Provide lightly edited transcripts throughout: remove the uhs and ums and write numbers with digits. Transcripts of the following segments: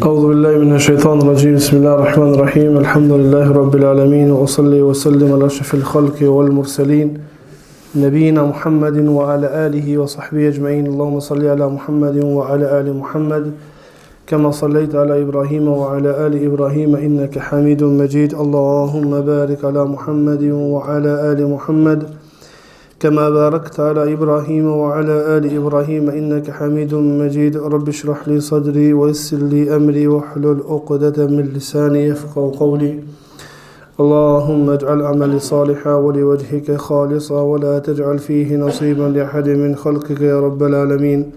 أعوذ بالله من الشيطان الرجيم بسم الله الرحمن الرحيم الحمد لله رب العالمين وأصلي وسلم على أشرف الخلق والمرسلين نبينا محمد وعلى آله وصحبه أجمعين اللهم صل على محمد وعلى آل محمد كما صليت على إبراهيم وعلى آل إبراهيم إنك حميد مجيد اللهم بارك على محمد وعلى آل محمد كما باركت على إبراهيم وعلى آل إبراهيم إنك حميد مجيد رب اشرح لي صدري ويسر لي أمري واحلل عقدة من لساني يفقه قولي اللهم اجعل عملي صالحا ولوجهك خالصا ولا تجعل فيه نصيبا لأحد من خلقك يا رب العالمين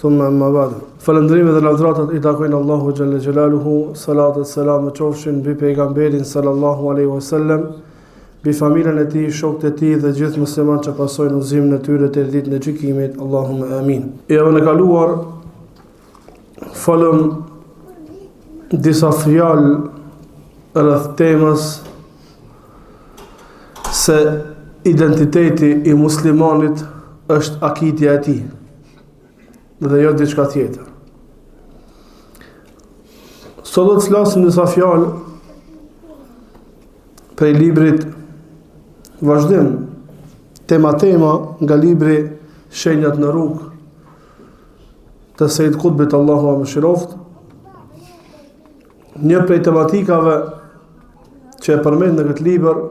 ثم أما بعد Falënderimi dhe lavdëratat i takojnë Allahu xhalla xhelaluhu, salat e selam qofshin mbi pejgamberin sallallahu alaihi wasallam, mbi familjen e tij, shokët e tij dhe gjithë muslimanët që pasojnë udhëzimin e tyre deri ditën e gjykimit. Allahumma amin. Javën e kaluar folëm disa fjalë rreth temës se identiteti i muslimanit është akidja e tij dhe jo diçka tjetër. Sot do të flasim disa fjalë prej librit vazhdim tema tema nga libri Shenjat në rrugë të Sejid Kutbit Allahu e mëshiroftë një prej tematikave që e përmend në këtë libër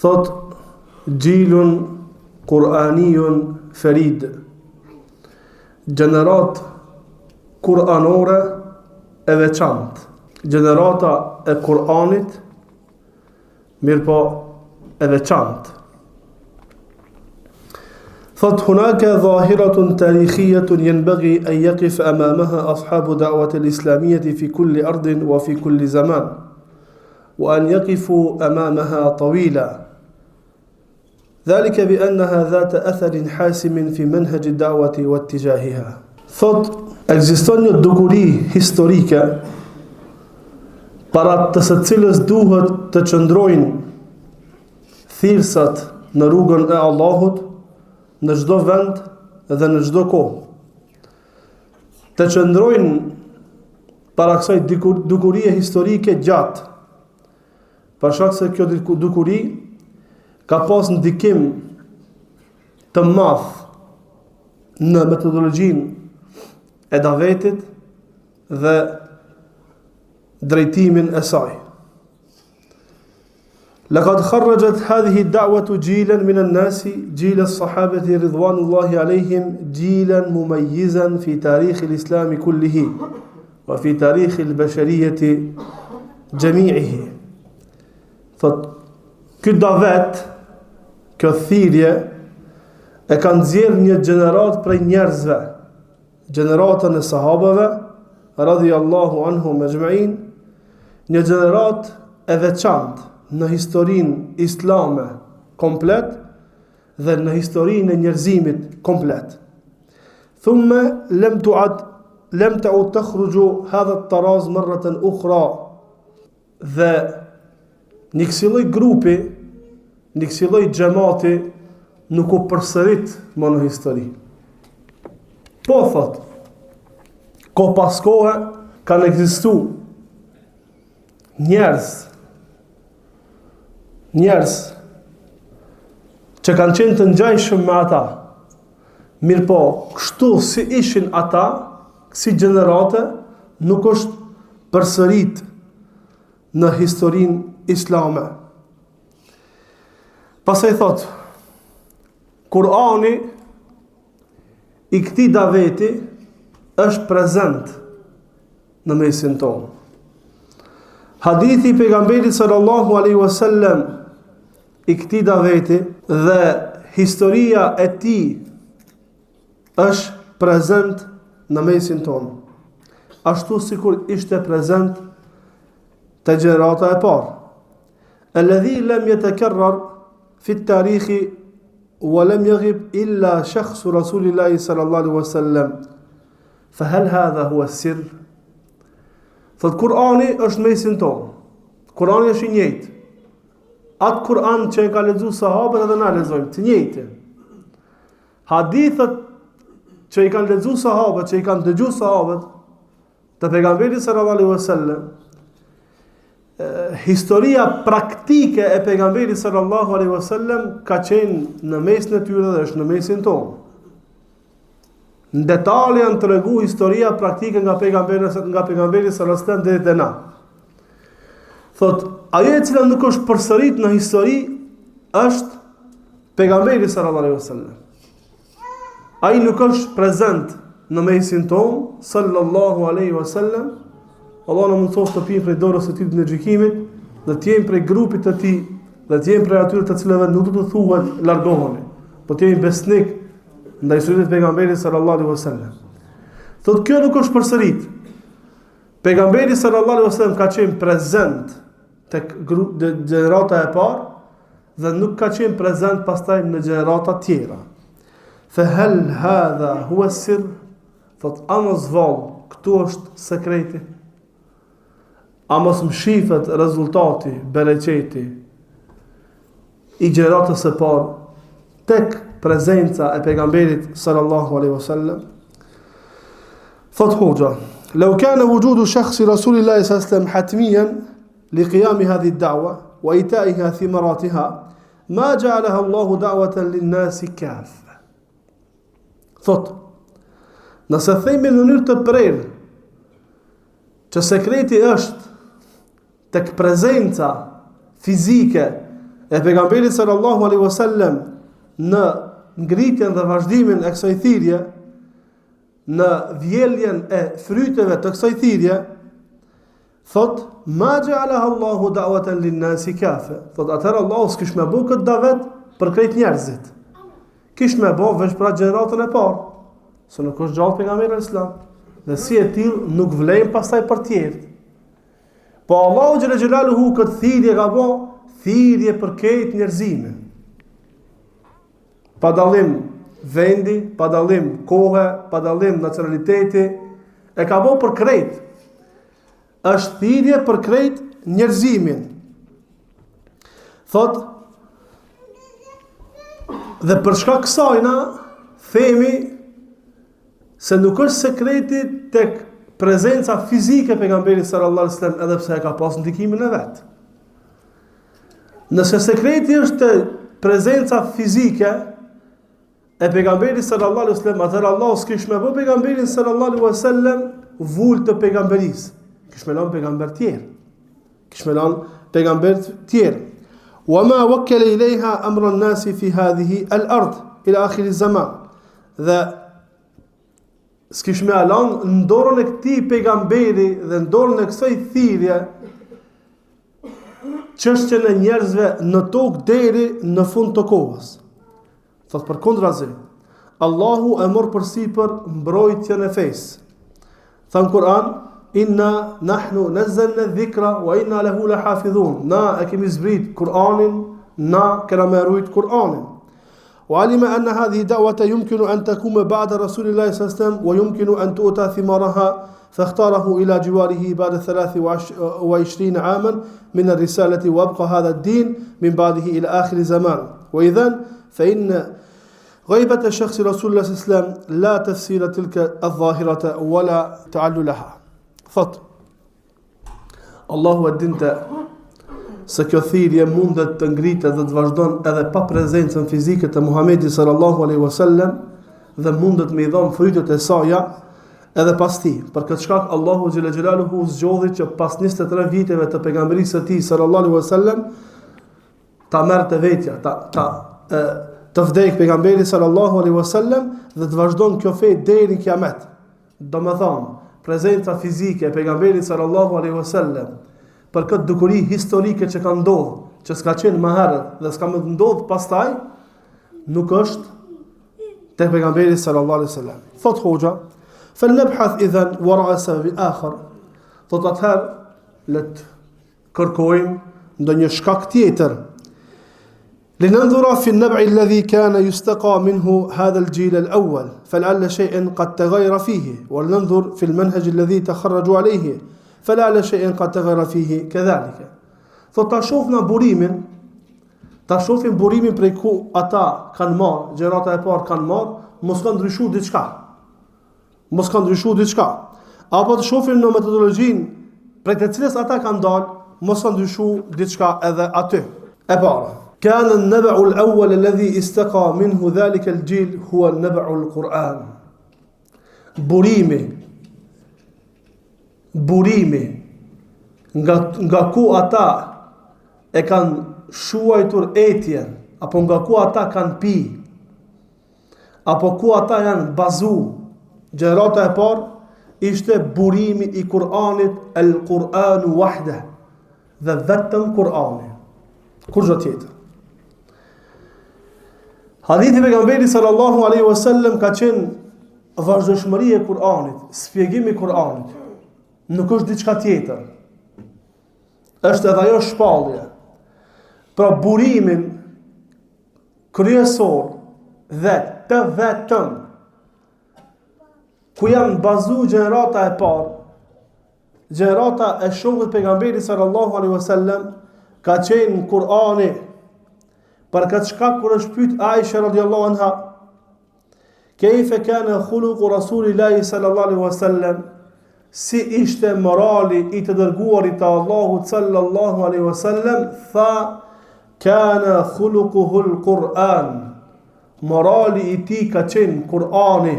thotë xhilun Kur'anijun Ferid gjeneratë kur'anore e veçantë gjenerata e Kur'anit mirëpo e veçantë Thotë hunake dhahiratun tarikhijetun jenbegi en jekife amamaha ashabu da'wati l-islamijeti fi kulli ardin wa fi kulli zaman wa an jekifu amamaha tawila Dhalike bi enneha dhate etherin hasimin fi menhexhi da'wati wa ittijahiha. Thotë, ekziston një dukuri historike para të së cilës duhet të qëndrojnë thirrësat në rrugën e Allahut në çdo vend dhe në çdo kohë. Të qëndrojnë para kësaj dukurie historike gjatë, Për shkak se kjo dukuri ka pas ndikim të madh në metodologjinë e davetit dhe drejtimin e saj. Lekad kharraxhet hadhihi da'watu xhilen min en-nasi, xhile sahabeti ridwanullahi alejhim, xhilen mumejjizen fi tarikhi l-islami kullihi. Wa fi tarikhi al-bashariyati jami'ihi. Thotë, ky davet, kjo thirrje e ka nxjerr një gjeneratë prej njerëzve, gjeneratën e sahabeve, radhiyallahu anhum ejma'in, një gjeneratë e veçantë në historinë islame komplet dhe në historinë e njerëzimit komplet. Thumme lem tuad lem taud takhruju hadha at-taraz marratan ukhra dhe një kësi lloj grupi, një kësi lloj xhemati nuk u përsërit më në histori. Po thotë, kohë pas kohe kanë ekzistu njerëz njerëz që kanë qenë të ngjajshëm me ata. Mirëpo, kështu si ishin ata, kësi gjenerate, nuk është përsërit në historinë islame. Pastaj thotë, Kurani i këtij daveti është prezent në mesin tonë. Hadithi i pejgamberit sallallahu alaihi wasallam i këtij daveti dhe historia e tij është prezent në mesin tonë. Ashtu sikur ishte prezent te gjenerata e parë. Alladhi lam yatakarrar fi at-tarikh wa lam yaghib illa shakhs Rasulillahi sallallahu alaihi wasallam. Fa hal hadha huwa sir? Thotë Kur'ani është mesin tonë. Kur'ani është i njëjtë. Atë Kur'an që e ka lexu sahabët edhe na lexojmë, të njëjtin. Hadithet që i kanë lexu sahabët, që i kanë dëgju sahabët, të pejgamberit sallallahu alaihi wasallam, historia praktike e pejgamberit sallallahu alaihi wasallam ka qenë në mesin e tyre dhe është në mesin tonë. Në detale janë tregu historia praktike nga pejgamberi nga pejgamberi sallallahu alaihi wasallam deri te na. Thot, ajo e cila nuk është përsërit në histori është pejgamberi sallallahu alaihi wasallam. Ai nuk është prezent në mesin tonë sallallahu alaihi wasallam. Allahu na mundësoftë të pimë prej dorës së tij ditën e gjykimit dhe të jemi prej grupit të tij dhe të jemi prej atyre të cilëve nuk do të thuhet largohuni, po të jemi besnik ndaj sunetit të pejgamberit sallallahu alaihi wasallam. Thot kjo nuk është përsërit. Pejgamberi sallallahu alaihi wasallam ka qenë prezent tek gjenerata e parë dhe nuk ka qenë prezent pastaj në gjenerata tjera. Fa hal hadha huwa sir? Thot a mos vallë, këtu është sekreti. A mos mshifet rezultati, bereqeti i gjeneratës së parë tek prezenca e pejgamberit sallallahu alaihi wasallam? Thot hoxha, "Law kana wujudu shakhsi rasulillahi sallallahu alaihi wasallam hatmiyan li qiyam hadhihi ad-da'wa wa ita'iha thimaratiha, ma ja'alaha Allahu da'watan lin-nasi kaffa." Thot, nëse themi në mënyrë të prerë që sekreti është tek prezenca fizike e pejgamberit sallallahu alaihi wasallam në ngritjen dhe vazhdimin e kësaj thirrje, në vjeljen e fryteve të kësaj thirrje, Thot, ma xhealeha Allahu da'watan lin nasi kafe. Thot, atëherë Allahu s'kish me bo këtë davet për krejt njerëzit. Kish me bo veç për atë gjeneratën e parë. Se nuk është gjallë pejgamberi alejhi selam. Dhe si e tillë nuk vlen pastaj për tjerët. Po Allahu xhele xhelaluhu këtë thirrje ka bo, thirrje për krejt njerëzimin. Pa dallim vendi, pa dallim kohe, pa dallim nacionaliteti, e ka bo për krejt. Është thirrje për krejt njerëzimin. Thot dhe për shkak kësajna themi se nuk është sekreti tek prezenca fizike e pejgamberit sallallahu alajhi wasallam edhe pse e ka pas ndikimin e vet. Nëse sekreti është te prezenca fizike e pejgamberit sallallahu alaihi wasallam, atëherë Allahu s'kish me bo pejgamberin sallallahu alaihi wasallam vulë të pejgamberisë. Kish me lanë pejgamber tjerë. Kish me lanë pejgamber tjerë. Wa ma wakkala ilayha amra an-nasi fi hadhihi al-ard ila akhir az-zaman. Dhe s'kish me lanë në dorën e këtij pejgamberi dhe në dorën e kësaj thirrje çështjen e njerëzve në tokë deri në fund të kohës. Thot përkundrazi, Allahu e mor përsipër mbrojtjen e fesë. Tha në Kur'an, inna nahnu nazzalna dhikra wa inna lahu lahafidhun. Na e kemi zbrit Kur'anin, na kena me rujt Kur'anin. Wa alima anna hadhihi da'wata yumkinu an takuma ba'da Rasulillahi sallallahu alaihi wasallam wa yumkinu an tu'ta thimaraha فاختاره إلى جواره بعد 23 عاما من الرسالة وأبقى هذا الدين من بعده إلى آخر زمان وإذا فإن غيبة شخص رسول الله صلى الله عليه وسلم لا تفسير تلك الظاهرة ولا تعللها Thot, Allahu e dinte se kjo thirrje mundet të ngritet dhe të vazhdon edhe pa prezencën fizike të Muhamedit sallallahu alaihi wasallam dhe mundet me i dhon frytet e saja edhe pas tij. Për këtë shkak Allahu xhele xhelaluhu zgjodhi që pas 23 viteve të pejgamberisë së tij sallallahu alaihi wasallam ta merrte vetja, ta ta e, të vdek pejgamberi sallallahu alaihi wasallam dhe të vazhdon kjo fe deri në kiamet. Domethënë, prezenca fizike e pejgamberit sallallahu alaihi wasallam për këtë dukuri historike që ka ndodhur, që s'ka qenë më herët dhe s'ka me ndodh pastaj, nuk është te pejgamberi sallallahu alaihi wasallam. Thot hoxha, "Fal nabhath idhan wara'a sababin akhar." Thot atëherë le të kërkojmë ndonjë shkak tjetër. لننظر في النبع الذي كان يستقى منه هذا الجيل الأول فلعل شيئا قد تغير فيه ولننظر في المنهج الذي تخرجوا عليه فلعل شيئا قد تغير فيه كذلك Thot ta shofna burimin, ta shofim burimin prej ku ata kanë marrë, gjenerata e parë kanë marrë, mos ka ndryshu diçka. Mos ka ndryshu diçka. apo të shofim në metodologjinë prej të cilës ata kanë dalë, mos ka ndryshu diçka edhe aty. E para, kana an-naba'u al-awwal alladhi istaqa minhu dhalika al-jil huwa an-naba'u al-Qur'an. Burimi burimi nga nga ku ata e kanë shuajtur etjen apo nga ku ata kanë pi apo ku ata janë bazu gjenerata e parë ishte burimi i Kur'anit el Kur'anu wahde dhe vetëm Kur'ani kurgjo tjetër Hadithi i pejgamberit sallallahu alaihi wasallam ka qenë vazhdueshmëri e Kur'anit, shpjegim i Kur'anit. Nuk është diçka tjetër. Është edhe ajo shpallje. Pra burimin kryesor dhe të vetëm ku janë bazu gjenerata e parë, gjenerata e shokëve të pejgamberit sallallahu alaihi wasallam ka qenë Kur'ani. Për këtë shkak kur është pyet Aisha radhiyallahu anha, Kejfe kane khuluku Rasulillahi sallallahu alaihi wasallam, si ishte morali i të dërguarit të Allahut sallallahu alaihi wasallam, tha kane khulukuhul Kur'an. Morali i tij ka qenë Kur'ani,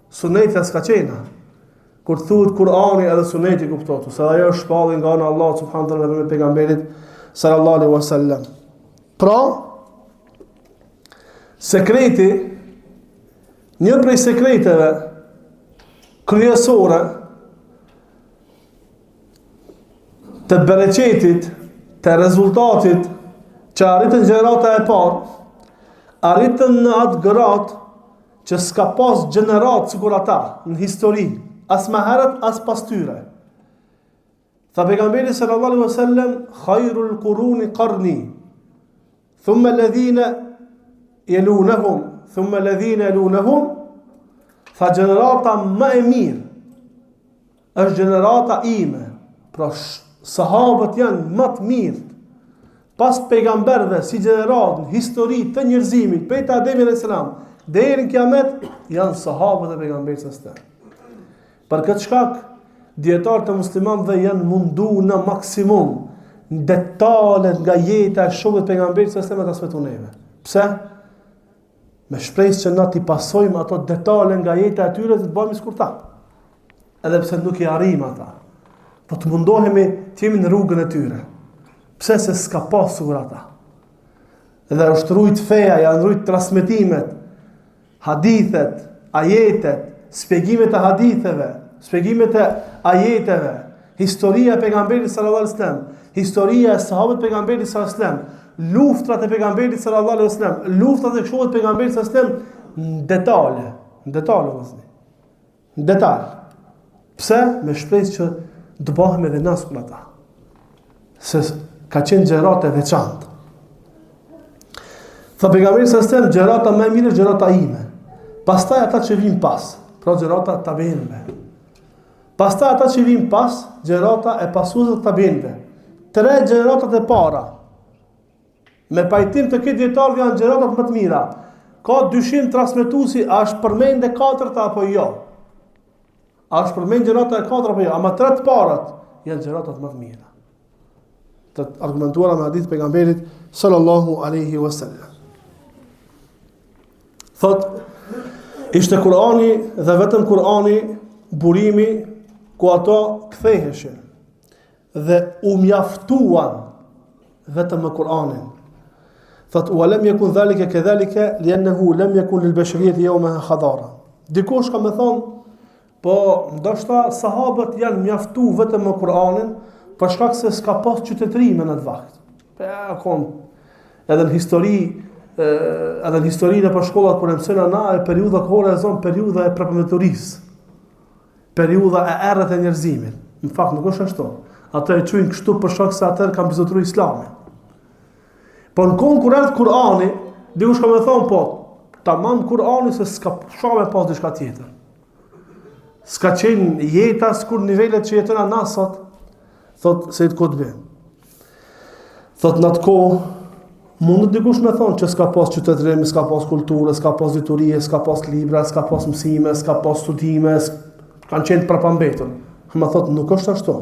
suneti s'ka qenë. Kur thuhet Kur'ani edhe suneti kuptohet, se ajo është shpallje nga ana e Allahut subhanahu wa taala nëpërmjet pejgamberit sallallahu alaihi wasallam. Pra, sekreti një prej sekreteve kryesore të bereqetit, të rezultatit që arritën gjenerata e parë, arritën në atë gradë që s'ka pas gjeneratë sikur ata në histori, as më herët, as pas tyre. Tha pejgamberi sallallahu alaihi wasallam, "Khairul quruni qarni." Thumma alladhina yalunahum, thumma alladhina yalunahum. Tha gjenerata më e mirë është gjenerata ime. Pra sahabët janë më të mirë. Pas pejgamberëve si gjeneratë në histori të njerëzimit, prej te Ademi alayhis salam deri në kiamet janë sahabët e pejgamberit sallallahu alaihi wasallam. Për këtë shkak, dijetarët e muslimanëve janë mundu në maksimum në detalet nga jeta e shokëve të pejgamberit sallallahu alaihi wasallam me transmetu neve. Pse? Me shpresë që na t'i pasojmë ato detale nga jeta e tyre dhe të bëhemi sikur ta. Edhe pse nuk i arrijmë ata. Po të mundohemi të jemi në rrugën e tyre. Pse se s'ka pas sikur ata. Dhe është rujt feja, janë rujt transmetimet, Hadithet, ajetet, shpjegimet e haditheve, shpjegimet e ajeteve, historia e pejgamberit sallallahu alaihi wasallam, historia e sahabëve të pejgamberit sallallahu alaihi wasallam, luftrat e pejgamberit sallallahu alaihi wasallam, luftrat e shokëve të pejgamberit sallallahu alaihi wasallam, në detale, në detale vëllazëri. Në detal. Pse? Me shpresë që të bëhemi edhe na sikur ata. Se ka qenë gjeneratë e veçantë. Tha pejgamberi sallallahu alaihi wasallam, gjenerata më e mirë është gjenerata ime. Pastaj ata që vijnë pas, pra gjenerata e tabiinëve. Pastaj ata që vijnë pas, gjenerata e pasuesve të tabiinëve. Tre gjeneratat e para. Me pajtim të krejt dijetarëve janë gjeneratat më të mira. Ka dyshim transmetuesi a është përmend e katërta apo jo. A është përmend gjenerata e katërt apo jo? Ama tre të parat janë gjeneratat më të mira. Të argumentuara me hadith pejgamberit sallallahu alaihi wasallam. Thot ishte Kur'ani dhe vetëm Kur'ani burimi ku ato ktheheshin. dhe u mjaftuan vetëm me Kur'anin. Thot wa lam yakun dhalika kadhalika li'annahu lam yakun lil bashariyati yawmaha hadara. Dikush ka me thon, po ndoshta sahabët janë mjaftu vetëm me Kur'anin për shkak se s'ka pas qytetërime në atë vakt. Po ja kon edhe në histori edhe në histori nëpër shkollat kur e mësojna na e periudha kohore e zon periudha e prapambeturisë. Periudha e errët e njerëzimit. Në fakt nuk është ashtu. Ato e quajnë kështu për shkak se atëherë ka mbizotëru Islami. Po në kohën kur erdh Kur'ani, dikush ka me thonë po, tamam Kur'ani se s'ka çka me pas diçka tjetër. S'ka qenë jeta sikur nivelet që jetojna na sot, thot Sejid Kutbi. Thot në atë kohë, mundet dikush me thonë që s'ka pas qytetërim, s'ka pas kulturë, s'ka pas diturie, s'ka pas libra, s'ka pas mësime, s'ka pas studime, Kanë qenë të prapambetun. Ama thotë nuk është ashtu.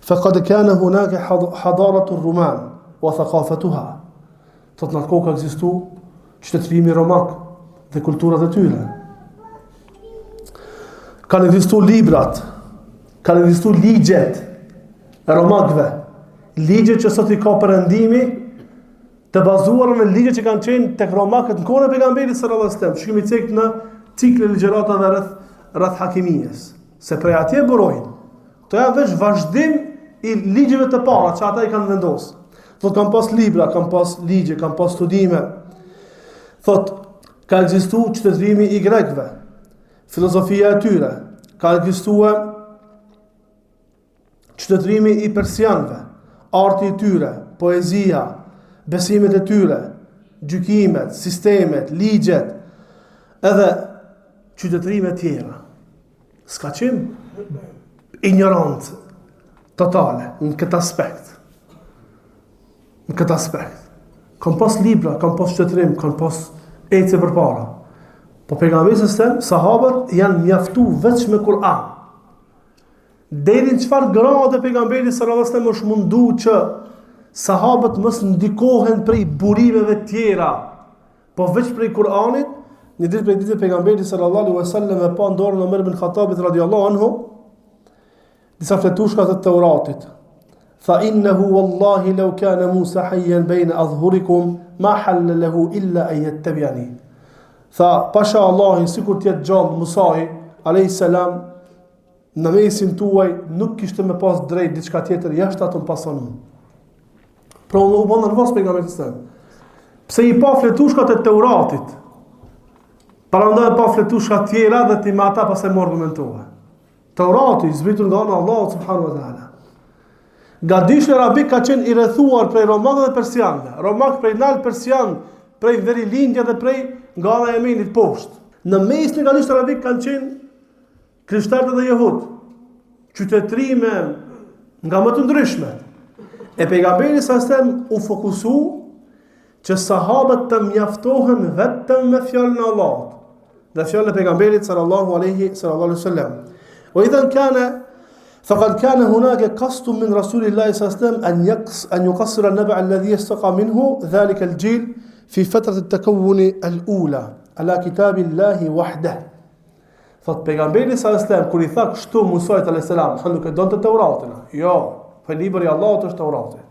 Faqad kana hunaka hadaratu ruman wa thaqafatuha. Thotë në atë kohë ka ekzistu qytetërimi romak dhe kulturat e tyre. Kanë ekzistu librat, kanë ekzistu ligjet e romakëve, ligjet që sot i ka perëndimi, të bazuara në ligjet që kanë qenë tek romakët në kohën e pejgamberit sallallahu alajhi wasallam, që kemi cekë në ciklin e ligjëratave rreth rreth hakimies, se prej atje burojnë. Këto janë veç vazhdim i ligjeve të para që ata i kanë vendosur. Thotë kanë pas libra, kanë pas ligje, kanë pas studime. Thotë ka ekzistu qytetërimi i grekëve, filozofia e tyre, ka ekzistuar qytetërimi i persianëve, arti i tyre, poezia, besimet e tyre, gjykimet, sistemet, ligjet, edhe qytetërime tjera. S'ka qenë injorancë totale në këtë aspekt. Në këtë aspekt. Kanë pas libra, kanë pas qytetërim, kanë pas ecje përpara. Po pejgamberi sallallahu alajhi wasallam, sahabët janë mjaftu veç me Kur'an. Deri në çfarë grade pejgamberi sallallahu alajhi wasallam është mundu që sahabët mos ndikohen prej burimeve tjera, po veç prej Kur'anit, një ditë prej ditëve pejgamberi sallallahu alajhi wasallam e pa në dorën e Omer ibn Khattabit radiallahu anhu disa fletushka të Teuratit. Tha innehu wallahi law kana Musa hayyan bayna adhhurikum ma halla lahu illa an yattabi'ani. Tha pasha Allahin sikur të jetë gjallë Musai alayhis salam Në mesin tuaj nuk kishte me pas drejt diçka tjetër jashtë të më pason mu. Pra u bë nervoz pejgamberi sallallahu alajhi wasallam. Pse i pa fletushkat e Teuratit? Paramendo pa fletushka tjera dhe ti me ata pastaj me argumentue. Teurati i zbritur nga ana e Allahut subhanahu wa taala. Gadishulli arabik ka qenë i rrethuar prej romakëve dhe persianëve. Romak prej nalt persian, prej verilindja dhe prej nga ana e Jemenit poshtë. Në mesin e gadishullit arabik kanë qenë Krishterët dhe jehud, qytetërime nga më të ndryshmet. E pejgamberi sallallahu alajhi wasallam u fokusu që sahabët të mjaftohen vetëm me fjalën e Allahut dhe fjalën e pejgamberit sallallahu alaihi sallallahu alaihi wasallam. Wa idhan kana faqad kana hunaka qasd min rasulillahi sallallahu alaihi wasallam an yaqs an yuqassira an-naba' alladhi yastaqa minhu dhalika al-jil fi fatrat at-takawun al-ula ala kitabillahi wahdahu. Thot pejgamberi sallallahu alajhi wasallam kur i tha kështu Musait alayhis salam, ai nuk e donte Teuratin. Jo, po libri i Allahut është Teurati.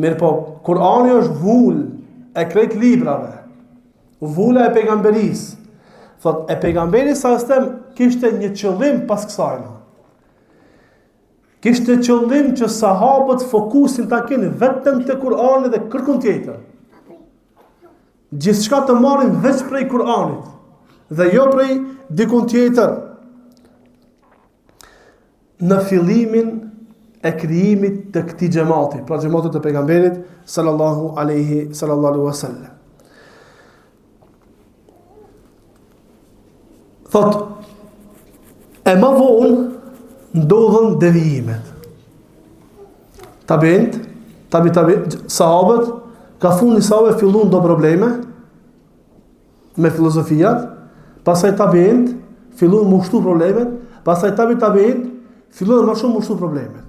Mirëpo, Kurani është vulë e krejt librave. Vula e pejgamberisë. Thot e pejgamberi sallallahu alajhi wasallam kishte një qëllim pas kësaj. Kishte qëllim që sahabët fokusin ta kenë vetëm te Kurani dhe kërkun tjetër. Gjithçka të marrin veç prej Kur'anit dhe jo prej dikun tjetër. Në fillimin e krijimit të këtij xhemati, pra xhematit të pejgamberit sallallahu alaihi sallallahu alaihi wasallam. Thot e më vonë ndodhën devijimet. Tabiint, tabi tabi sahabët, ka fundi sahabëve fillun do probleme me filozofiat, pastaj tabiint fillun m'u shtu problemet, pastaj tabi tabiint fillun më shumë m'u shtu problemet.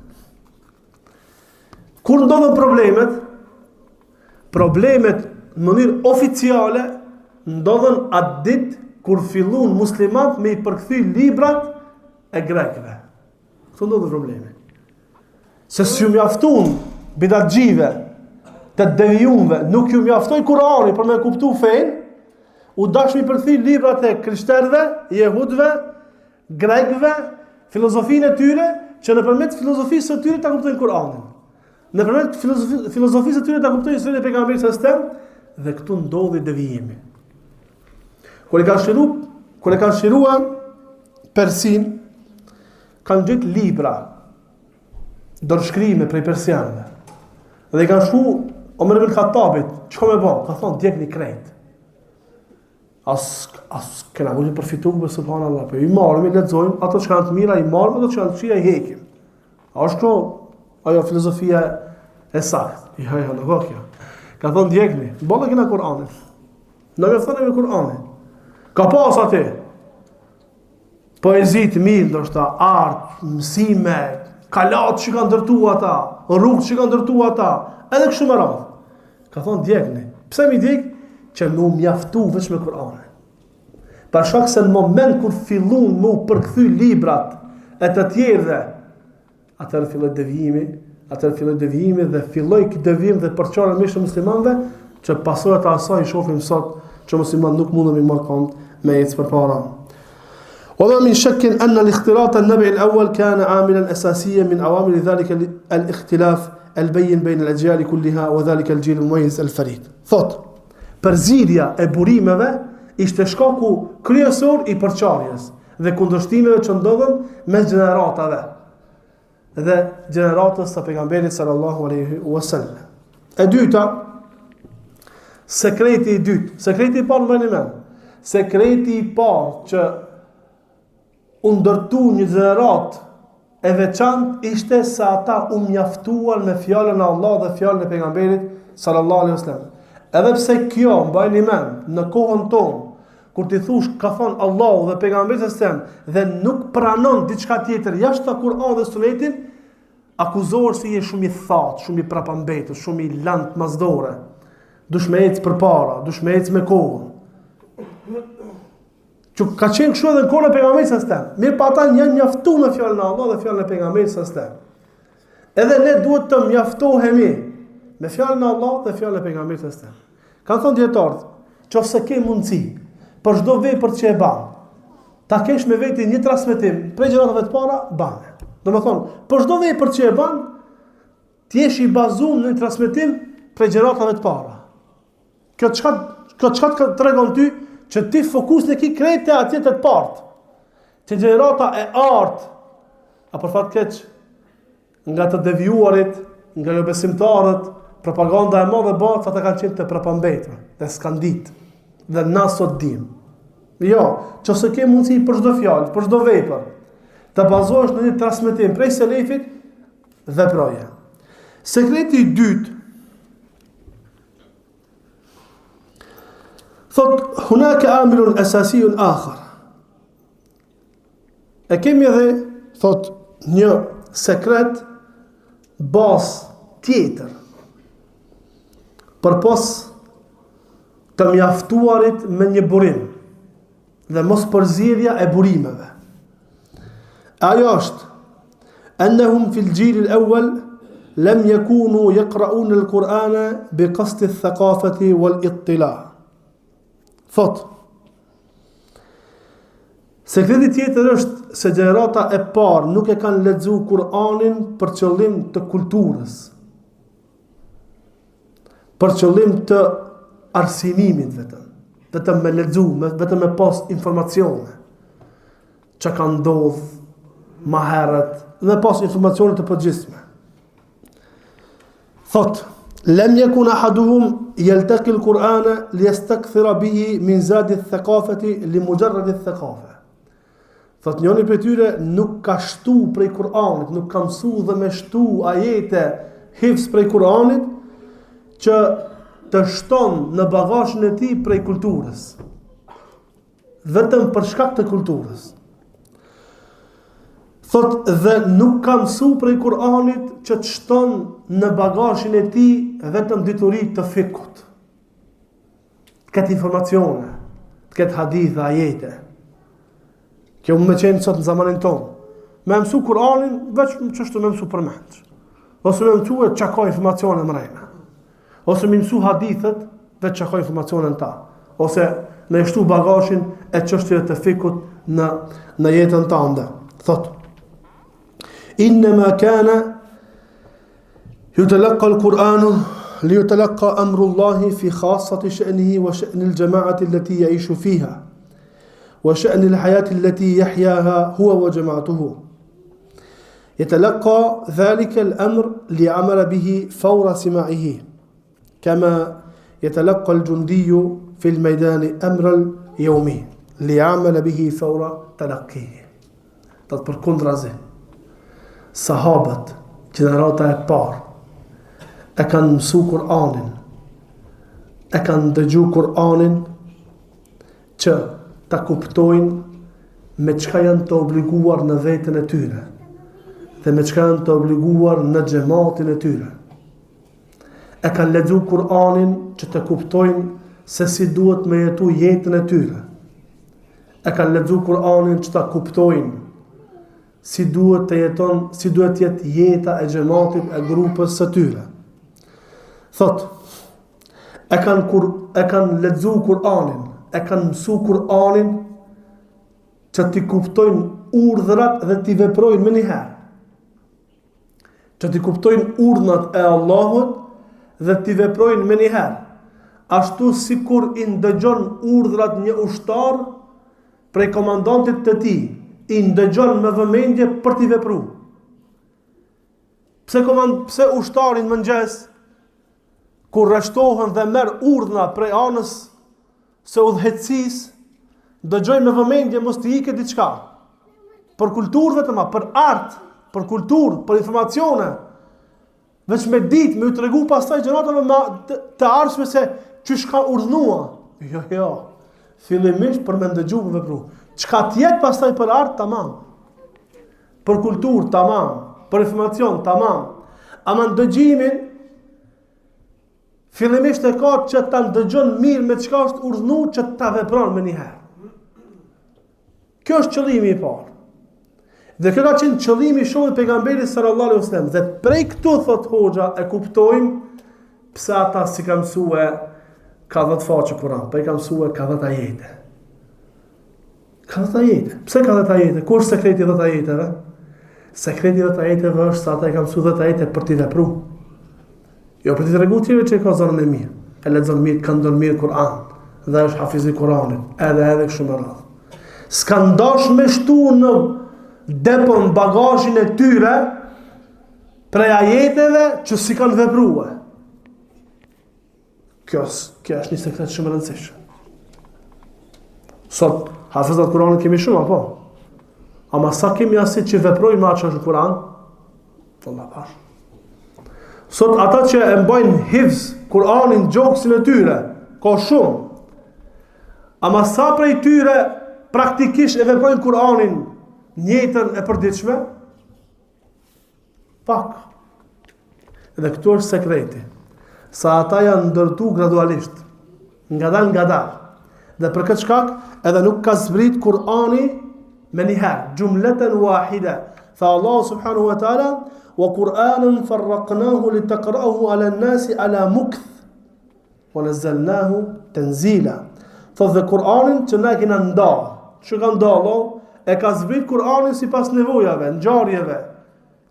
Kur ndodhën problemet, problemet në mënyrë oficiale ndodhën atë ditë kur fillun muslimanët me i përkthy librat e grekëve. Këtu ndodhën problemi. Se s'ju mjaftun bidatxhive të devijumve, nuk ju mjaftoi Kurani për me kuptu fenë, u dash me i përkthy librat e krishterëve, jehudëve, grekëve, filozofinë e tyre, që nëpërmjet filozofisë së tyre ta kuptojnë Kur'anin. Nëpërmjet filozofisë së tyre ta kuptojnë historinë e pejgamberit sallallahu alajhi wasallam dhe këtu ndodhi devijimi. Kur e kanë çliru, kur e kanë çliruar Persinë, kanë gjetë libra, dorëshkrime prej persianëve. Dhe i kanë shku Omer ibn Khattabit, çka me bë? Ka thonë djegni krejt. As as kena mund të përfitu me subhanallah, po i marrim, i lexojmë ato që janë të mira, i marrim ato që janë të këqija i hekim. A është kjo ajo filozofia e saktë? Jo, jo, nuk është kjo. Ka thonë djegni, boll e kena Kur'anin. Na mjafton me Kur'anin. Ka pas aty. Poezi të mirë, ndoshta art, mësime, kalat që kanë ndërtu ata, rrugët që kanë ndërtu ata, edhe kështu me radhë. Ka thonë djegni. Pse mi djeg? Që me u mjaftu veç me Kur'anin. Për shkak se në moment kur fillun me u përkthy librat e të tjerëve, atëherë filloi devijimi, atëherë filloi devijimi dhe filloi ky devijim dhe përçarja mes muslimanëve që pasojat e asaj i shohim sot që muslimanët nuk mundën me marrë këmbë me ecë përpara. Wa ma min shakkin anna al-ikhtilat an-nabi' al-awwal kana 'amilan asasiyan min awamil dhalika al-ikhtilaf al-bayyin bayna al-ajyal kulliha wa dhalika al-jil al-mumayyiz al-farid. Thot, përzierja e burimeve ishte shkaku kryesor i përçarjes dhe kundërshtimeve që ndodhën mes gjeneratave dhe gjeneratës së pejgamberit sallallahu alaihi wasallam. E dyta, sekreti i dytë, sekreti i parë mbani mend. Sekreti i parë që u ndërtu një gjeneratë e veçantë ishte se ata u mjaftuan me fjalën e Allahut dhe fjalën e pejgamberit sallallahu alaihi wasallam. Edhe pse kjo mbajni mend në kohën tonë kur ti thush ka thon Allahu dhe pejgamberi sallallahu alaihi wasallam dhe nuk pranon diçka tjetër jashtë Kur'anit dhe Sunetit, akuzohesh se je shumë i thatë, shumë i prapambetur, shumë i lanë mas dore. Dush me ecë përpara, dush me ecë me kohën. Që ka qenë kështu edhe në kohën e pejgamberit sallallahu alajhi wasallam. Mirëpo ata janë mjaftu me fjalën e Allahut dhe fjalën e pejgamberit sallallahu alajhi wasallam. Edhe ne duhet të mjaftohemi me fjalën e Allahut dhe fjalën e pejgamberit sallallahu alajhi wasallam. Kanë thënë dijetarët, qoftë se ke mundësi për çdo vepër që e ban, ta kesh me veti një transmetim prej gjeneratave të para, bane. Domethënë, për çdo vepër që e ban, të jesh i bazuar në një transmetim prej gjeneratave të para. Kjo çka kjo çka të tregon ty që ti fokusin e ki krejt te atje te të parët. Te gjenerata e artë. A për fat keq nga të devijuarit, nga jobesimtarët, propaganda e madhe bëhet se ata kanë qenë të prapambetur dhe s'kan ditë. Dhe na sot dim. Jo, qoftë se ke mundësi për çdo fjalë, për çdo vepër, të bazohesh në një transmetim prej selefit, veproje. Sekreti i dytë Thot, hunake amilun esasijun akhar. E kemi edhe, thot, një sekret bazë tjetër. Përpos të mjaftuarit me një burim dhe mos përzierja e burimeve. Ajo është, ennehum fil xhilil ewel, lem jekunu jekraune l-Kur'ane bi kasdi thekafeti wal ittila. Thot, sekreti tjetër është se gjenerata e parë nuk e kanë lexu Kur'anin për qëllim të kulturës, për qëllim të arsimimit vetëm, vetëm me lexu, me, vetëm me pas informacione. Çka ka ndodh ma herët dhe pas informacione të përgjithshme. Thot, lem jekun ahaduhum jelteki l-Kur'ane li jestekthira bihi min zadi thekafeti li muxherredi thekafe. Thot, njoni prej tyre nuk ka shtu prej Kur'anit, nuk ka mësu dhe me shtu ajete hifz prej Kur'anit, që të shton në bagazhin e tij prej kulturës. vetëm për shkak të kulturës. Thot dhe nuk ka mësu prej Kur'anit që të shton në bagazhin e tij vetëm dituri të fikhut. Të ketë informacione, të ketë hadithe, ajete. Kjo me qenë sot në zamanin tonë. Me mësu Kur'anin, veç qështu me mësu përmendsh. Ose me mësu e çka ka informacione mrena. Ose me mësu hadithet, veç çka ka informacione në ta. Ose me shtu bagazhin e çështjeve të fikhut në, në jetën tande. Thot, innema kane jutelekka l-Kur'anu li jutelekka amrullahi fi khasati she'nihi wa she'ni l-xhemaati leti jaishu fiha wa she'ni l-hajati leti jahjaha huwa wa xhemaatuhu. Jetelekka dhalike l-amr li ja'mele bihi faura simaihi, kema jetelekka l-xhundiju fil mejdani amrel jeumi, li ja'mele bihi faura telekkihi. Thot përkundrazi, sahabët, gjenerata e parë, e kanë mësu Kur'anin, e kanë dëgju Kur'anin, që ta kuptojnë. me çka janë të obliguar në veten e tyre dhe me çka janë të obliguar në xhematin e tyre. E kanë lexu Kur'anin që të kuptojnë se si duhet me jetu jetën e tyre. E kanë lexu Kur'anin që ta kuptojnë si duhet të jeton, si duhet të jetë jeta e xhematit e grupës së tyre. Thot, e kanë kur e kanë lexu Kur'anin, e kanë mësu Kur'anin që t'i kuptojnë urdhrat dhe t'i veprojnë menjëherë. Që t'i kuptojnë urdhrat e Allahut dhe t'i veprojnë menjëherë. Ashtu sikur i ndëgjon urdhrat një ushtar prej komandantit të tij, i ndëgjon me vëmendje për t'i vepru. Pse komand, pse ushtari në mëngjes kur rreshtohen dhe merr urdhna prej anës së udhëheqësisë, dëgjoj me vëmendje mos t'i ikë diçka. Për kulturë vetëm, për art, për kulturë, për informacione. Veç me ditë, me ju tregu pastaj gjeneratave ma të, të ardhshme se qysh ka urdhnua. Jo, jo. Fillimisht për me ndëgju me vepru. Çka t'jetë pastaj për art, tamam. Për kulturë, tamam. Për informacion, tamam. Ama ndëgjimin, fillimisht e ka që ta ndëgjon mirë me çka është urdhnu që ta vepron menjëherë. Kjo është qëllimi i parë. Dhe kjo ka qenë qëllimi i shokëve të pejgamberit sallallahu alaihi wasallam. Dhe prej këtu thot hoxha e kuptojmë pse ata s'i kanë mësue ka 10 faqe Kur'an, po i kanë mësue ka 10 ajete. Ka 10 ajete. Pse ka 10 ajete? Ku është sekreti i 10 ajeteve? Sekreti i 10 ajeteve është se ata i kanë mësu 10 ajete për t'i vepru. Jo për t'i tregu tjerëve që e ka zërin e mirë, e lexon mirë, këndon mirë Kur'an dhe është hafiz i Kur'anit, edhe edhe kështu me radhë. S'kan dash me shtu në depon bagazhin e tyre prej ajeteve që s'i kanë veprue. Kjo, kjo është një sekret shumë i rëndësishëm. Sot, hafizat Kur'anit kemi shumë, apo? Ama sa kemi asi që veprojnë me atë që është në Kur'an? Valla pak. Sot ata që e mbajnë hifz Kur'anin n'gjoksin e tyre, ka shumë. Ama sa prej tyre praktikisht e veprojnë Kur'anin në jetën e përditshme? Pak. Dhe këtu është sekreti. Sa ata janë ndërtu gradualisht, ngadal ngadal. Dhe për këtë shkak edhe nuk ka zbrit Kur'ani menjëherë, xhumleten wahide. Tha Allahu subhanahu wa taala, "Wa Kur'anan farraqnahu litaqra'ahu 'ala an-nasi 'ala mukth." Wa nazzalnahu tanzila. Thotë dhe Kur'anin që na e kena nda. Që ka nda Allah, e ka zbrit Kur'anin sipas nevojave, ngjarjeve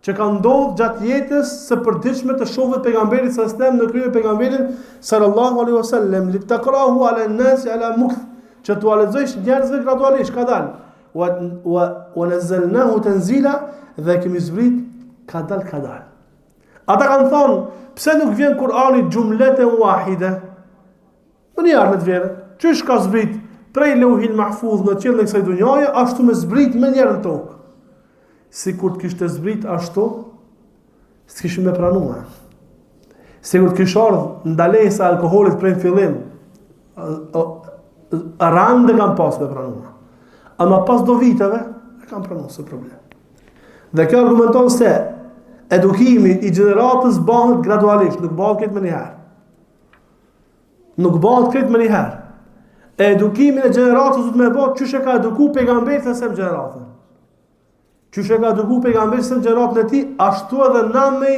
që ka ndodhur gjatë jetës së përditshme të shokëve të pejgamberit sallallahu alajhi wasallam në krye me pejgamberin sallallahu alaihi wasallam li taqrahu ala an-nas ala mukth që t'ua lexojsh njerëzve gradualisht kadal wa wa wa nazzalnahu tanzila dhe kemi zbrit kadal kadal Ata kanë thonë, pse nuk vjen Kur'ani xhumleten wahide? Menjëherë le të vjen. Qysh ka zbrit prej Leuhil Mahfudh në qiellin e kësaj dunjaje, ashtu me zbrit menjëherë në tokë. Sikur të kishte zbrit ashtu, s'kishim me pranua. Sikur të kish ardhë ndalesa e alkoholit prej në fillim, randë kanë pas me pranua. Ama pas do viteve, e kanë pranua s'o problem. Dhe kjo argumenton se edukimi i gjeneratës bëhet gradualisht, nuk bëhet krejt menjëherë. Nuk bëhet krejt menjëherë. E edukimin e gjeneratës duhet me bë qysh e ka eduku pejgamberi sallallahu alajhi wasallam gjeneratën. Qysh e ka eduku pejgamberi sallallahu alajhi wasallam gjeneratën e tij, ashtu edhe na me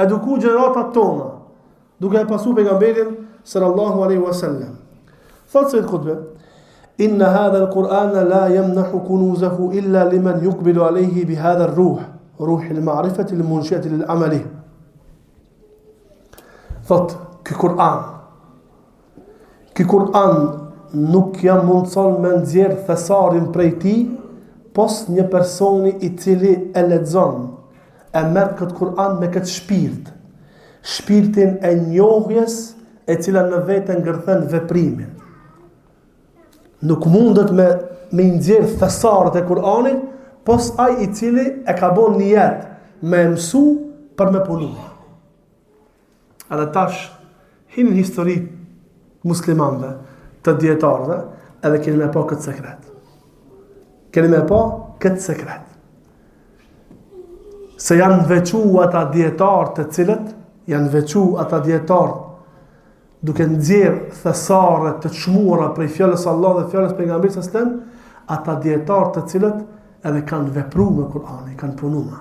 eduku gjeneratat tona. Duke e pasu pejgamberin sallallahu alaihi wasallam. Thotë Sejid Kutbi, Inna hadha al-Qur'an la yamnahu kunuzahu illa liman yuqbilu alayhi bi hadha ar-ruh, ruh al-ma'rifati al-munshi'ati lil-amali. Thotë, ky Kur'an, ky Kur'an nuk ja mundëson me nxjerr thesarin prej tij, pos një personi i cili e lexon, e merr këtë Kur'an me këtë shpirt, shpirtin e njohjes e cila në vete ngërthen veprimin. Nuk mundet me me i nxjerr thesaret e Kur'anit, pos ai i cili e ka bo nijet me e mësu për me punu. Edhe tash, hini në histori muslimanëve, të dijetarëve, edhe keni me pa këtë sekret. Keni me pa këtë sekret. Se janë veçu ata dijetarë të cilët, janë veçu ata dijetarë duke nxjerr thesare të çmuara prej fjalës së Allahut dhe fjalës së pejgamberit sallallahu alajhi wasallam, ata dijetarë të cilët edhe kanë vepru me Kur'anin, kanë punu me.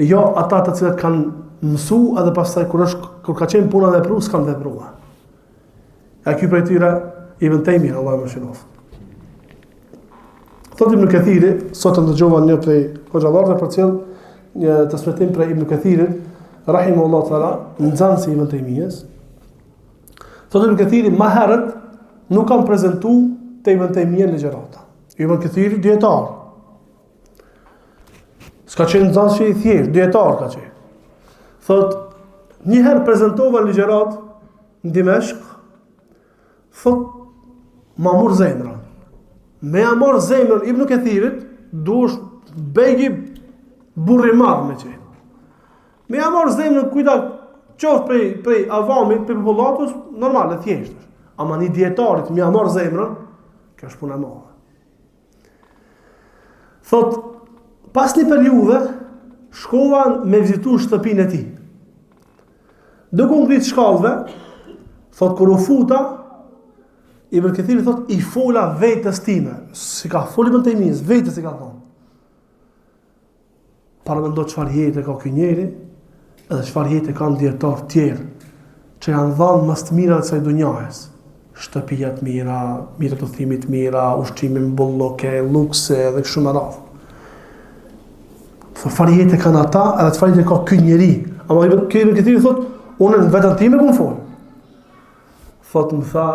Jo ata të cilët kanë mësu edhe pastaj kur është kur ka qenë puna me vepru, s'kanë vepruar. E ky prej tyre Ibn Tejmije, Allahu e mëshiroftë. Thotë Ibn Kathiri, sot e ndëgjova një prej hoxhallarëve përcjell një transmetim prej Ibn Kathirit, rahimahullah taala, nxënësi i Ibn Tejmijes. Thotë Ibn Kathiri, më herët nuk kam prezentu te Ibn Tejmije ligjërata. Ibn Kathiri dijetar. S'ka qenë nxënës i thjeshtë, dijetar ka qenë. Thot, një herë prezentova ligjëratë në Dimeshk, thot, ma mur zemrën. Me ja marrë zemrën Ibn Kethirit, duhesh begi burrë i madh me qenë. Me ja marrë zemrën kujta qoftë prej, prej avamit, prej popullatës, normal, e thjeshtë. Ama një dijetarit me ja marrë zemrën, kjo është punë e madhe. Thot, pas një periudhe, shkova me vizitu shtëpinë e tij. Duke u ngrit shkallëve, thot, kur u futa, Ibn Kethiri thot, i fola vetes time. S'i ka fol Ibn Tejmijes, vetes i ka thonë. Paramendo çfarë jete ka ky njeri, edhe çfarë jete kanë dijetarë tjerë, që janë dhanë mas të mirave të kësaj dunjajes. Shtëpia të mira, mjete të udhëtimit të mira, ushqimi me bollëk, lukse dhe kështu me radhë. Çfarë jete kanë ata, edhe çfarë jete ka ky njeri. Ama ky Ibn Kethiri thot, unë në veten time kum fol. Thot më tha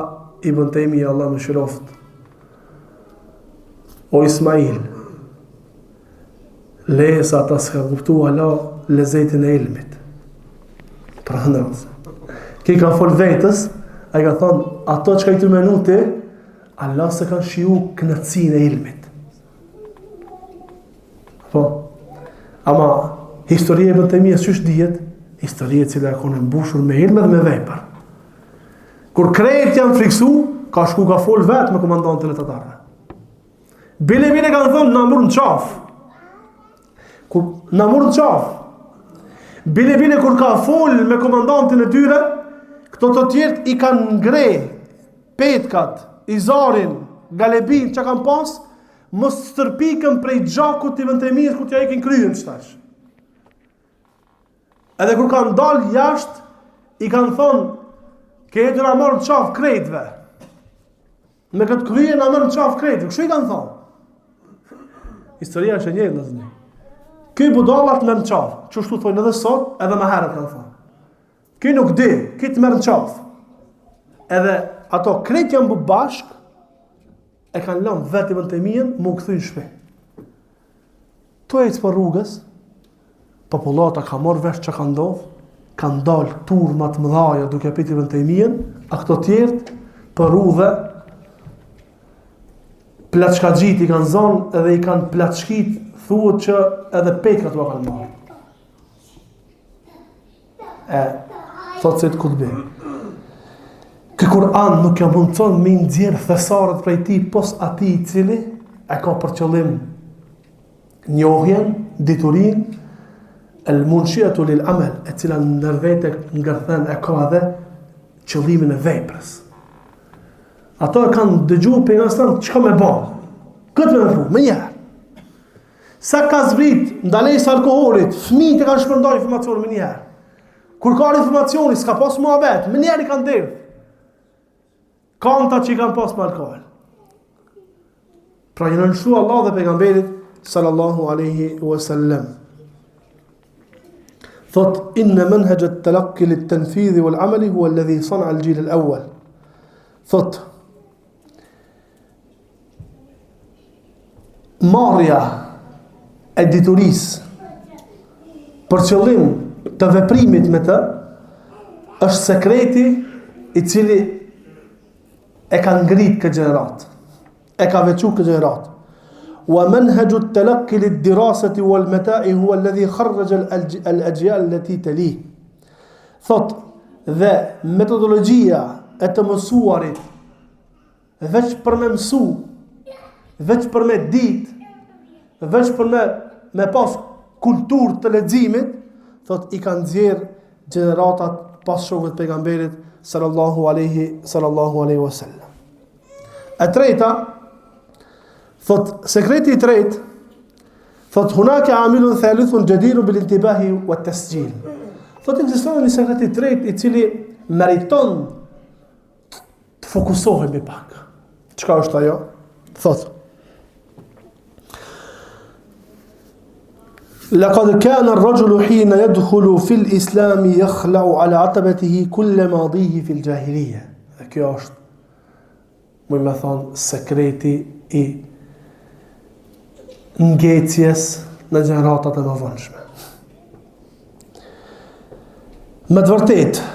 Ibn Tejmije Allahu e mëshiroftë. O Ismail, Leje se ata s'kanë kuptu hala lezetin e ilmit. Pra në Ky i ka fol vetes, ai ka thonë, ato çka je tu menu ti, hala s'e kanë shiju kënaqësinë e ilmit. Po, ama, historia e Ibn Tejmijes qysh dihet, historia e cila ka konë e mbushur me ilm edhe me vepër. Kur krejt janë friksu, ka shku ka fol vetë me komandantin e tatarëve. Bile bile kanë thonë, na murr në qafë. Kur, na murr në qafë. Bile bile kur ka fol me komandantin e tyre, këto të tjerët i kanë ngre petkat, izarin, galebin që kanë pas, mos stërpiken prej gjakut të Ibn Tejmijes kur t'ja hekin kryen qetash. Edhe kur kanë dalë jashtë, i kanë thonë, ke tu na marrë në qafë krejtve. Me këtë krye na merr në qafë krejt, kështu i kanë thonë. Historia është e njëjtë vëllazni. Ky budalla të merr në qafë, qështu thonë edhe sot, edhe më herët kanë thonë. Ky nuk di, ky të merr në qafë. Edhe ato krejt janë bu bashk, e kanë lënë vetë Ibn Tejmijen, m'u kthy në shpi. Tu ecë për rrugës, popullata ka marrë vesh çka ka ndodhë, kanë dalë turma të mëdhaja duke pritë Ibn Tejmijen, a këto tjerët për rrugë plaçkaxhit i kanë zonë edhe i kanë plaçkit, thuhet që edhe petkat ua kanë marrë. E, thotë Sejid Kutbi. Ky Kur'an nuk ja mundëson me nxjerr thesaret prej tij pos atij i cili e ka për qëllim njohjen, diturinë, el munshiatu lil amel, e cila në vete ngërthen e ka edhe qëllimin e veprës. Ato e kanë dëgju pejgamberin çka me ba? Këtë me vepru, menjëherë. Sa ka zbrit ndalesa e alkoholit, fëmijët e kanë shpërndarë informacionin menjëherë. Kur ka ardhur informacioni, s'ka pas muhabet, menjëherë i kanë derdh. Kanta që i kanë pas me alkohol. Pra janë nënshtru Allahut dhe pejgamberit sallallahu alaihi wasallam. Thot inna manhaj at-talaqqi lit-tanfidh wal-amal huwa alladhi sana'a al-jil al-awwal. Thot Marrja e diturisë për qëllim të veprimit me të është sekreti i cili e ka ngrit këtë gjeneratë, e ka veçu këtë gjeneratë. Wa manhaju at-talaqqi lid-dirasati wal-mata'i huwa alladhi kharraja al-ajyal allati tali. Thot dhe metodologjia e të mësuarit Veç për me mësu. veç për me ditë, veç për me, me pas kulturë të leximit, thot i kanë nxjerr gjeneratat pas shokëve të pejgamberit sallallahu alaihi sallallahu alaihi wasallam. E treta, thot sekreti i tretë, thot hunake amilun thalithun xhedirun bil intibahi wa tesxhil. Thot ekziston një sekret i tretë i cili meriton të fokusohemi pak. Çka është ajo? Thot. Laqad kana ar-rajulu hina yadkhulu fi al-islam yakhla'u ala 'atabatihi kull madihi fi al-jahiliyya. Dhe kjo është muj me thonë sekreti i ngecjes në gjeneratat e mëvonshme. Me të vërtetë,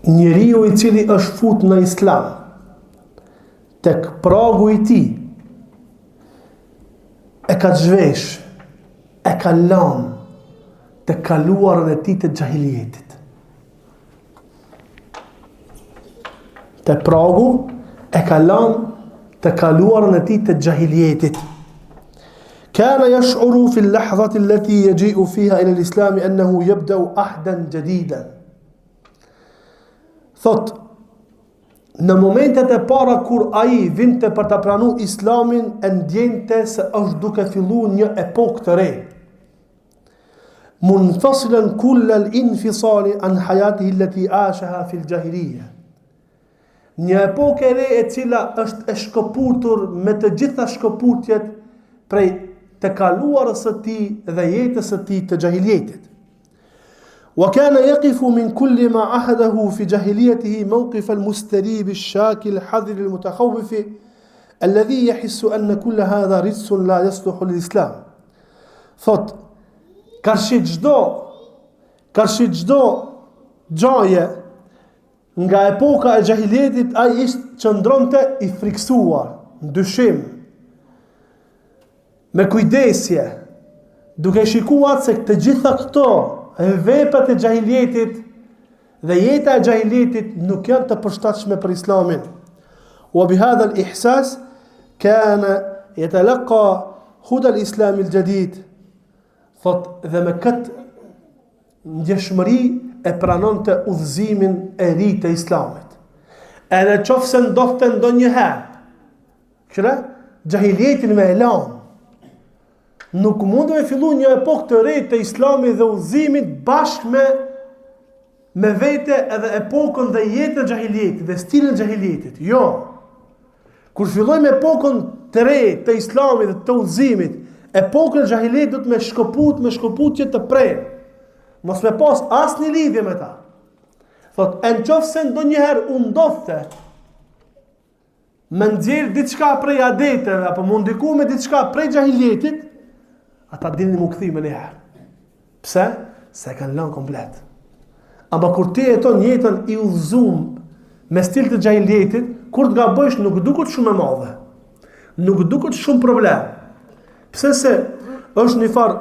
njeriu i cili është fut në islam, tek pragu i tij, e ka zhvesh, e ka lanë të kaluarën e tij të xhahilijetit. Te pragu e ka lanë të kaluarën e tij të xhahilijetit. Kana yash'uru fi al-lahdhati allati yaji'u fiha ila al-islam annahu yabda'u ahdan jadidan. Thot në momentet e para kur ai vinte për ta pranu islamin e ndjente se është duke fillu një epokë të re. Munfasilan kull al-infisal an hayatihi allati ashaha fi al-jahiliya. Një epokë e re e cila është e shkëputur me të gjitha shkëputjet prej të kaluarës së tij dhe jetës së tij të xhahilijetit. Wa kana yaqifu min kulli ma ahadahu fi jahiliyatihi mawqif al-mustarib ash-shaki al-hadhir al-mutakhawwif alladhi yahissu anna kull hadha rijsun la yasluhu lil-islam. Thot, karshi çdo karshi çdo gjaje nga epoka e xhahilijetit ai ishte qëndronte i frikësuar, në dyshim, me kujdesje, duke shikuar se të gjitha këto veprat e xhahilijetit dhe jeta e xhahilijetit nuk janë të përshtatshme për Islamin. Wa bi hadha al-ihsas kana yatalaqa huda al-islam al-jadid. Thot dhe me këtë ndjeshmëri e pranonte udhëzimin e ri të Islamit. Edhe qoftë se ndodhte ndonjëherë, kështu xhahilijetin me e lanë, nuk mund me fillu një epokë të re të Islamit dhe udhëzimit bashkë me me vete edhe epokën dhe jetën e xhahilijetit dhe stilin e xhahilijetit. Jo. Kur fillojmë epokën të re të Islamit dhe të udhëzimit, epokën e xhahilijetit duhet me shkëput, me shkëputje të prerë. Mos me pas asnjë lidhje me ta. Thot, e në qoftë se ndonjëherë u ndodhte me nxjerr diçka prej adeteve apo m'u ndiku me diçka prej xhahilijetit, ata dinin m'u kthy menjëherë. Pse? Se e kanë lënë komplet. Ama kur ti jeton jetën i udhëzum me stil të xhahilijetit, kur të gabojsh nuk duket shumë e madhe. Nuk duket shumë problem. Pse se është një farë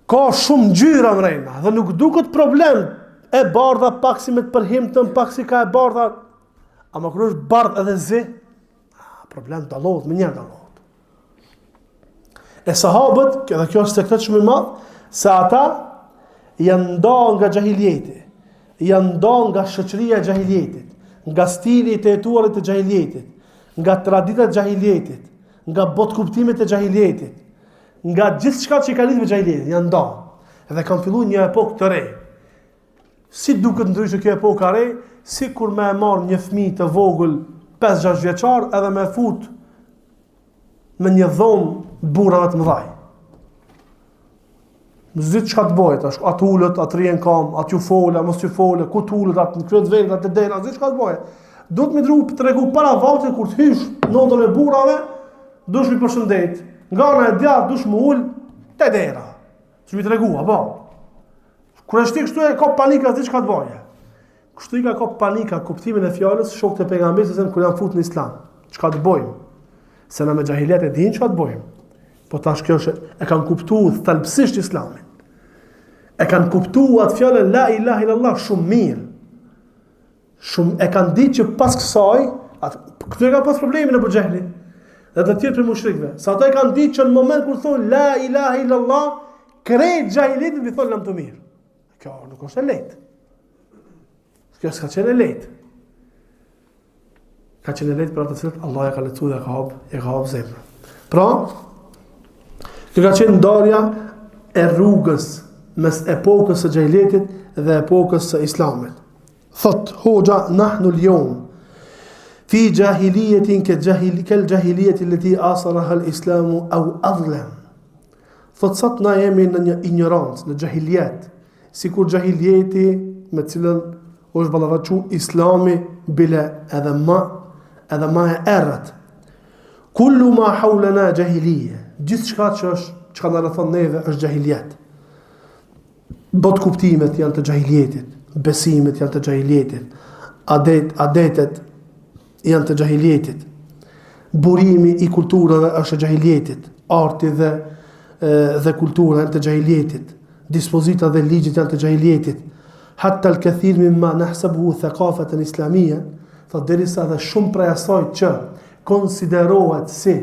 ka shumë ngjyra mrena dhe nuk duket problem e bardha pak si me të përhimtën, pak si ka e bardha. Ama kur është bardh edhe zi, problem dallohet, menjëherë dallohet. E sahabët, kjo dhe kjo është sekret shumë i madh, se ata janë nda nga xhahilijeti, janë nda nga shoqëria e xhahilijetit, nga stili i të jetuarit të xhahilijetit, nga traditat e xhahilijetit, nga botëkuptimet e xhahilijetit, nga gjithçka që ka lidhje me xhahilijetin, janë nda. Dhe kanë filluar një epokë të re. Si duket ndryshe kjo epoka e re, sikur me e marr një fëmijë të vogël 5-6 vjeçar edhe me fut në një dhomë burrave të mëdhaj. S'di çka të bëjë tash, a të ulet, a të rrijë n'kam, a t'ju folë, a mos t'ju folë, ku të ulet, a të në krye të vendit, a te dera, s'di çka të bëjë. Duhet me dru tregu para vaktit kur të hysh në odën e burrave, duhesh mi përshëndet. Nga ana e djathtë duhesh m'u ul te dera. Duhesh mi tregu, apo? Kur është kështu e ka panika, s'di çka të bëjë. Kështu i ka kap panika kuptimin e fjalës shokët e pejgamberit se kur janë fut në islam. Çka të bëjmë? Se na me xhahilijet e dinë çka të bëjmë. Po tash kjo është e kanë kuptuar thelbësisht islamin. E kanë kuptuar atë fjalën la ilaha illallah shumë mirë. Shumë e kanë ditë që pas kësaj, atë këtu e ka pas problemin Ebu Xhehli. Dhe të tjerë prej mushrikëve, se ata e kanë ditë që në moment kur thonë la ilaha illallah, krejt xhahilijetin m'i thonë lamtumirë. Kjo nuk është e lehtë. Kjo s'ka qenë e lehtë. Ka qenë e lehtë për ata të cilët Allah ja ka lehtësu dhe ja ka hap, ja ka hap zemrën. Pra, kjo ka qenë ndarja e rrugës mes epokës së xhahilijetit dhe epokës së islamit. Thot hoxha nahnu al-yawm fi jahiliyatin ka jahil kal jahiliyati allati asaraha al-islam aw adlam. Thot sot na jemi në një injorancë, në xhahilijet, sikur xhahilijeti me cilën është ballafaqu Islami bile edhe ma edhe ma e errët. Kullu ma hawlana jahiliye. Gjithçka që është çka na rrethon neve është xhahilijet. Botëkuptimet janë të xhahilijetit, besimet janë të xhahilijetit, adet, adetet janë të xhahilijetit. Burimi i kulturave është i xhahilijetit, arti dhe dhe kultura janë të xhahilijetit, dispozita dhe ligjet janë të xhahilijetit. Hatta al-kathir mimma nahsabuhu thaqafatan islamia, thotë derisa dhe shumë prej asaj që konsiderohet si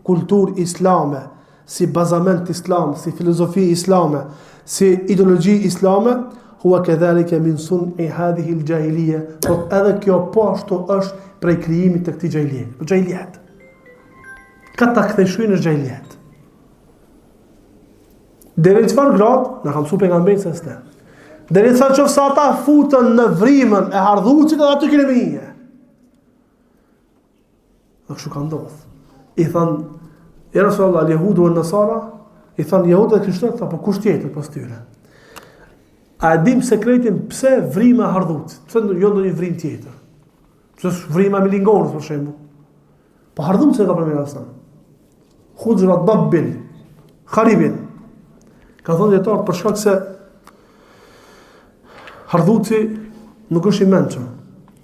kulturë islame, si bazament islam, si filozofi islame, si ideologji islame, huwa kedhalike min sun'i hadhihi l-xhahilije, thot edhe kjo po ashtu është prej krijimit të këtij xhahilije. Po xhahilijet. Ka ta kthejsh shkrinë është xhahilijet. Deri në çfarë gradë, na ka mësu pejgamberi alejhi selam. Derisa qoftë se ata futen në vrimën e hardhucit edhe aty keni me hi. Dhe kështu ka ndodhë. I thanë, ja Resulallah, el jehudu uen nasara, i thanë, jehudët dhe krishterët, tha, po kush tjetër pas tyre? A e dim sekretin pse vrima e hardhucit? Pse jo ndonjë vrimë tjetër? Pse vrima e milingonës, për shembull? Po hardhucin e ka përmend alejhi selam. Huxhra dabbin, kharibin. Ka thonë dijetarët për shkak se hardhuci nuk është i mençëm.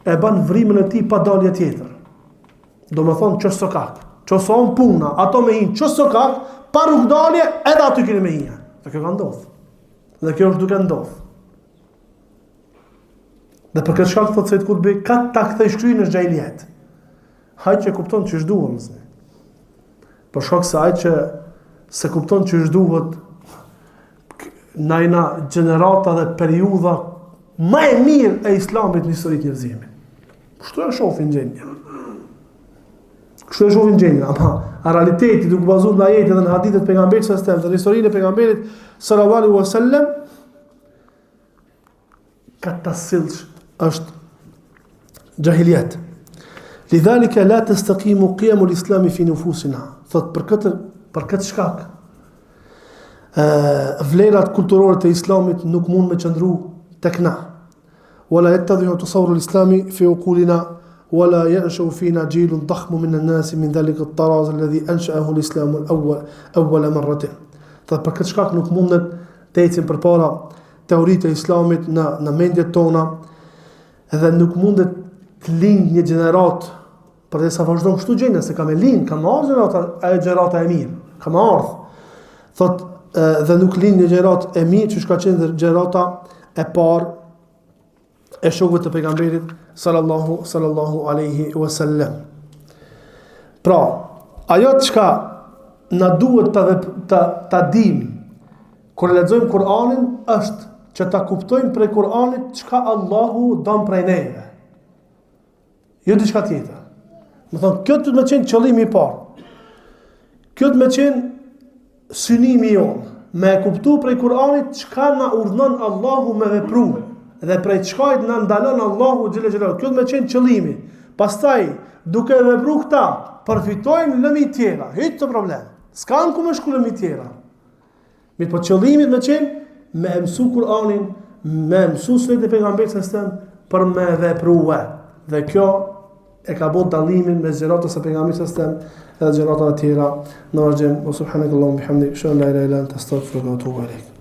E ban vrimën e tij pa dalje tjetër. Domethonë qe sokak. Qe son puna, ato me hinë qe sokak, pa rrugdalje, edhe aty keni me hinë. Dhe kjo ka ndodhë. Dhe kjo është duke ndodhë. Dhe për këtë shkak thotë Sejid Kutbi, ka ta kthejsh kryen është xhahilijet. Ai që kupton qysh duhet, mëse. Për shkak se ai që s'e kupton qysh duhet, na jena gjenerata dhe periudha më e mirë e islamit në histori të njerëzimit. Kështu e shohin gjendjen. Kështu e shohin gjendjen, ama a realiteti duke bazuar në ajete dhe në hadithet e pejgamberit sallallahu alajhi wasallam, dhe në historinë e pejgamberit sallallahu alaihi wasallam, Ka ta sillsh është xhahilijet. Lidhalika la testakimu qiyamul islami fi nufusina. Thot për këtë për këtë shkak ë vlerat kulturore të islamit nuk mund me qëndru tek na. Wala yattadhihu tasawwur al-islami fi uqulina wala yanshau fina jilun dakhmu min an-nas min dhalika at-taraz alladhi ansha'ahu al-islam al-awwal awwal marratin. Thot për këtë shkak nuk mundet të ecin përpara teoritë e islamit në, në mendjet tona dhe nuk mundet të lind një gjeneratë përderisa vazhdon kështu gjendja, se ka me lind, ka me ardhë gjenerata, ajo gjenerata e mirë, ka me ardhë. Thot, dhe nuk lind një gjeneratë e mirë, që ka qenë gjenerata e parë e shokëve të pejgamberit sallallahu sallallahu alaihi wasallam. Pra, ajo çka na duhet ta ta ta dim kur lexojmë Kur'anin është që ta kuptojmë prej Kur'anit çka Allahu don prej neve. Jo diçka tjetër. Domethonë, kjo duhet me qenë qëllimi i parë. Kjo duhet me qenë synimi jonë. Me e kuptu prej Kur'anit çka na urdhnon Allahu me vepru dhe prej çkajt na ndalon Allahu xhele xhelaluhu. Kjo duhet me qenë qëllimi. Pastaj, duke vepru këta, përfitojmë lëmi tjera. Hiç problem. S'kanë ku me shku lëmi tjera. Mirëpo qëllimi me qenë, me e mësu Kur'anin, me e mësu sunetin e pejgamberit alejhi selam, për me veprue. Dhe kjo e ka bo dallimin mes gjeneratës së pejgamberit alejhi selam edhe gjeneratave tjera në vazhdim. Wa subhanakallahumma bihamdik, ashhadu an la ilaha illa anta astaghfiruka wa atubu ilaik.